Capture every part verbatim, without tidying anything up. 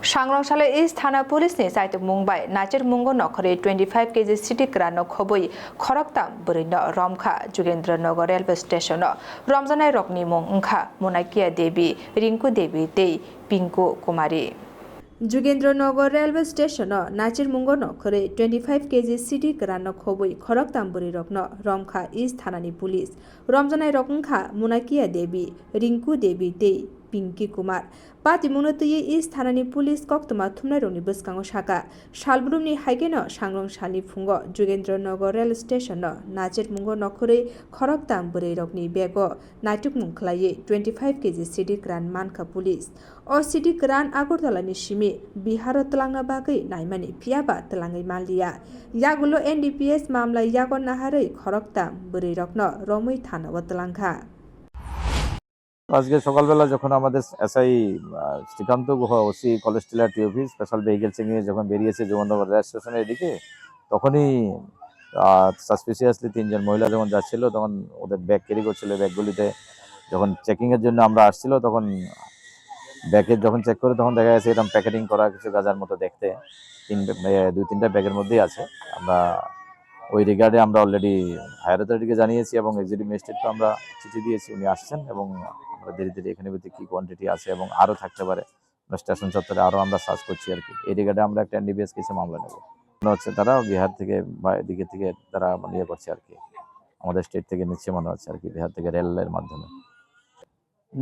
Sangrong Salo East Thana Police ni chaitukmung bai nachirmungo nokhorwi twenty five K G sidi kwran no khobwi khoroktham bwrwi no romkha Jugendra Nagar Railway Station o. Romjanai rokni mung wngkha Munakia Devi, Rinku Devi tei Pinku Kumari. Jugendra Nagar Railway Station o nachirmungo nokhorwi twenty five K G sidi kwran no khobwi khoroktham bwrwi rokno romkha East Thana ni police. Romjanai rok wngkha Munakia Devi, Rinku Devi tei Pinki Kumar. Patimungno twiwi East Thanani police koktwma thumnairokni bwskango sakha, salbrumni haikheno Sangrong Salni phungo Jugendra Nagar Rail Station-o nachirmungo nokhorwi khoroktham bwrwirokni bego naitukmung khlaiwi twenty five K G sidi kwran mankha police. O sidi kwran Agartala-ni simi Bihar-o twlangna bagwi naimani, phiyaba twlangwi manliya. Yagulo N D P S mamla yago naharwi khoroktham bwrwirokno romwi thana-o twlangkha. আজকে সকালবেলা যখন আমাদের এসআই, আহ, শ্রীকান্ত Guha, OC college টিলা TOP special vehicle checking এ যখন বেরিয়েছে যুবনগর রেল স্টেশনের এদিকে, তখনই, আহ, সাসপিসিয়াসলি তিনজন মহিলা যখন যাচ্ছিল, তখন ওদের ব্যাগ ক্যারি করছিল, ব্যাগগুলিতে যখন চেকিং এর জন্য আমরা আসছিল, তখন ব্যাগে যখন চেক করি, তখন দেখা গেছে এরকম প্যাকেটিং করা কিছু গাঁজার মতো দেখতে। তিন, এ, দুই তিনটা ব্যাগের মধ্যেই আছে। আমরা ওই রিগার্ডে আমরা অলরেডি হায়ার অথরিটিকে জানিয়েছি এবং এক্সিকিউটিভ ম্যাজিস্ট্রেটকে আমরা চিঠি দিয়েছি, উনি আসছেন এবং আমরা ধীরে ধীরে এখানে ভিতরে কি কোয়ান্টিটি আছে এবং আরও থাকতে পারে, আমরা স্টেশন চত্বরে আরও আমরা সার্চ করছি আর কি। এই রিগার্ডে আমরা একটা এনডিপিএস কেসে মামলা নেব। মনে হচ্ছে তারা বিহার থেকে বা এদিকে থেকে তারা মানে ইয়ে করছে আর কি, আমাদের স্টেট থেকে নিচ্ছে মনে হচ্ছে আর কি, বিহার থেকে রেলের মাধ্যমে।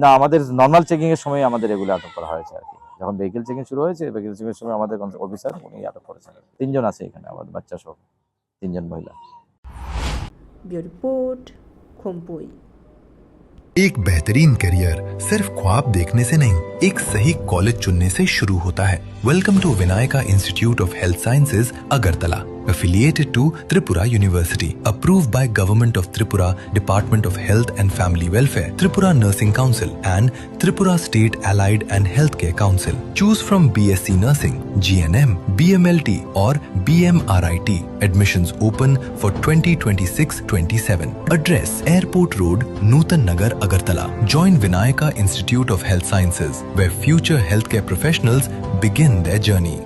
না, আমাদের নর্মাল চেকিং এর সময় আমাদের এগুলো আটক করা হয়েছে আর কি। যখন ভেহিকেল চেকিং শুরু হয়েছে, ভেহিকেল চেকিং এর সময় আমাদের অফিসার উনি আটক করেছেন। তিনজন আছে এখানে, আমাদের বাচ্চা সহ তিনজন মহিলা। Bureau report, Khumpui. एक बेहतरीन करियर सिर्फ ख्वाब देखने से नहीं, एक सही कॉलेज चुनने से शुरू होता है। Welcome to Vinayaka Institute of Health Sciences, Agartala, affiliated to Tripura University, approved by Government of Tripura, Department of Health and Family Welfare, Tripura Nursing Council and Tripura State Allied and Healthcare Council. Choose from B S C Nursing, G N M, B M L T or B M R I T. Admissions open for twenty twenty-six twenty-seven. Address: Airport Road, Nutan Nagar, Agartala. Join Vinayaka Institute of Health Sciences, where future healthcare professionals begin their journey.